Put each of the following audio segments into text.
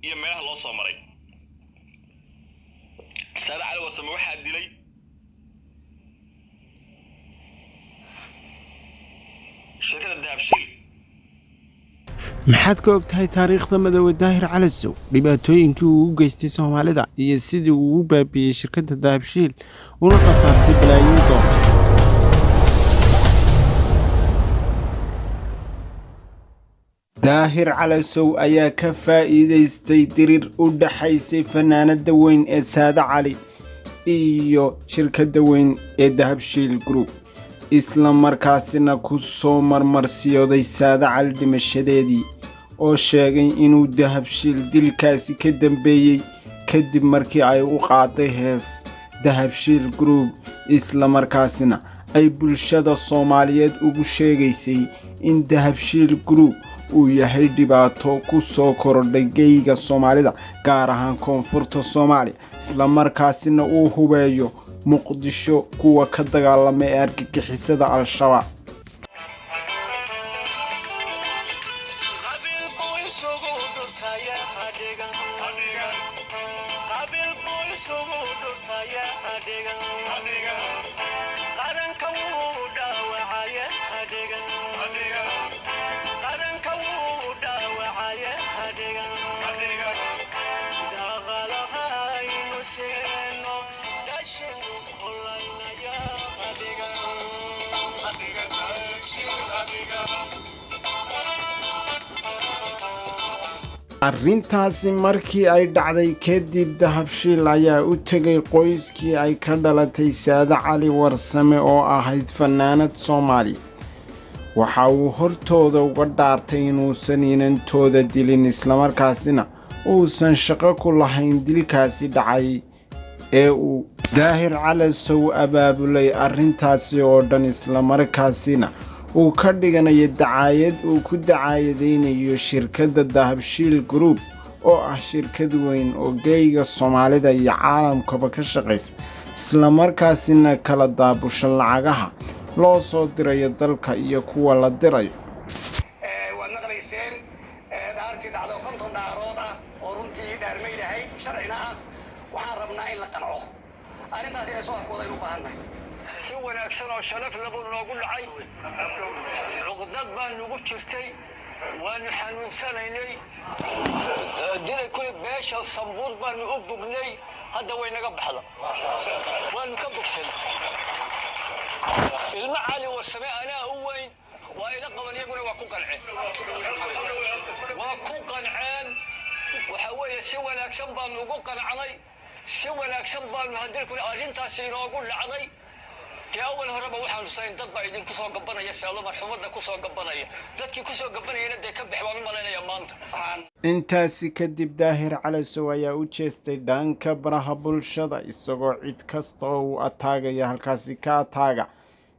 Iyo meelaha loo soo maray, Saade Cali Warsame waxaa dilay shirkadda Dahabshiil. Maxaad ka og tahay taariikhda Madoobe Daahir Calasow, dhibaatooyinkii uu u geystay Soomaalida iyo sidii uu u baabi'iyey shirkadda Dahabshiil una khasaartay balaayiin doolar? Daahir Calasow ayaa ka faa'iidaystay dirir u dhaxaysay fanaanada weyn ee Saade Cali iyo shirkadda weyn ee Dahabshiil Group, isla markaasina ku soo marmarsiyooday Saade Cali dhimashadeedii, oo sheegay inuu Dahabshiil dilkaasi ka dambeeyey kadib markii ay u qaaday hees Dahabshiil Group, isla markaasina ay bulshada Soomaaliyeed ugu sheegaysay in Dahabshiil Group uu yahay dhibaato ku soo korodhay geyga Soomaalida, gaar ahaan koonfurta Soomaaliya, isla markaasina uu hubeeyo Muqdisho kuwa ka dagaalama ee argagixisada Al-Shabaab. Arrintaasi markii ay dhacday kadib, Dahabshiil ayaa u tegay qoyskii ay ka dhalatay Saade Cali Warsame oo ahayd fanaanad Soomaali. Waxa uu hortooda uga dhaartay inuusan inantooda dilin, islamarkaasina uusan shaqo ku lahayn dilkaasi dhacay ee uu Daahir Calasow abaabulay arrintaasi oo dhan, islamarkaasina uu ka dhiganayo dacaayad uu ku dacaayadaynayo shirkadda Dahabshiil Group, oo ah shirkad weyn oo geyga Soomaalida iyo caalamkaba ka shaqaysa, islamarkaasina kala daabusha lacagaha loo soo dirayo dalka iyo kuwa la dirayo. Waad maqlayseen dhaartii dhacdo, 50 dhaarood ah oo runtii dhaarmaydahayd, sharcina ah. Waxaan rabnaa in la qanco arrintaas inay soo afkooda aynu u baahannahay. Si wanaagsan oo sharaf labuu noogu dhacay. Cuqdad baa nagu jirtay, waanu xanuunsanaynay. Dilay kule beesha Sambuur baanu u bognay. Hadda way naga baxda, waanu ka bogsan. Ilmo Cali Warsame anaa u weyn, waa ila qaban. Iyaguna waa ku qanceen, waa ku qanceen. Waxa weeye, si wanaagsan baanu ugu qancnay, si wanaagsan baanu haddii kule arrintaasi inoogu dhacday. Dee awal horeba waxaanu sayn dad baa idinku soo gabanaya, seelo marxumadda ku soo gabanaya. Dadkii ku soo gabanayana dee ka bix baan u malaynayaa maanta. Intaasi kadib, Daahir Calasow ayaa u jeestay dhanka baraha bulshada, isagoo cid kasta oo uu ataagaya halkaasi ka ataaga,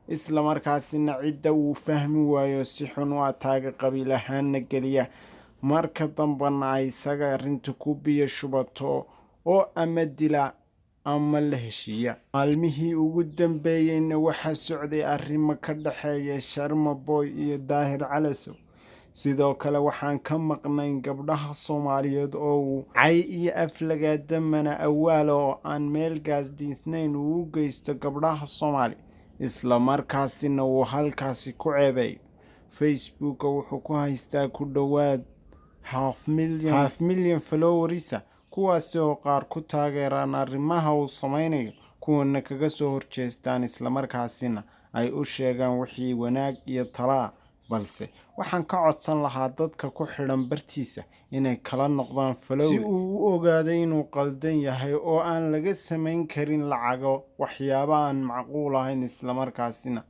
islamarkaasina cidda uu fahmi waayo si xun u ataaga, qabiil ahaanna geliya, marka dambena ay isaga arrinta ku biyo shubato oo ama dila ama la heshiiya. Maalmihii ugu dambeeyeyna waxaa socday arrimo ka dhexeeya Sharma Boy iyo Daahir Calasow. Sidoo kale waxaan ka maqnayn gabdhaha Soomaaliyeed oo uu cay iyo aflagaadamana awaala oo aan meel gaasdhiisnayn uu u geysto gabdhaha Soomaali, islamarkaasina uu halkaasi ku ceebeeyo. Facebooka wuxuu ku haystaa ku dhowaad half million followers, kuwaasi oo qaar ku taageeraan arrimaha uu sameynayo, kuwana kaga soo horjeestaan, islamarkaasina ay u sheegaan wixii wanaag iyo talaa. Balse waxaan ka codsan lahaa dadka ku xidhan bartiisa inay kala noqdaan follow, si uu u ogaado inuu qaldan yahay oo aan laga samayn karin lacago waxyaabo aan macquul ahayn, islamarkaasina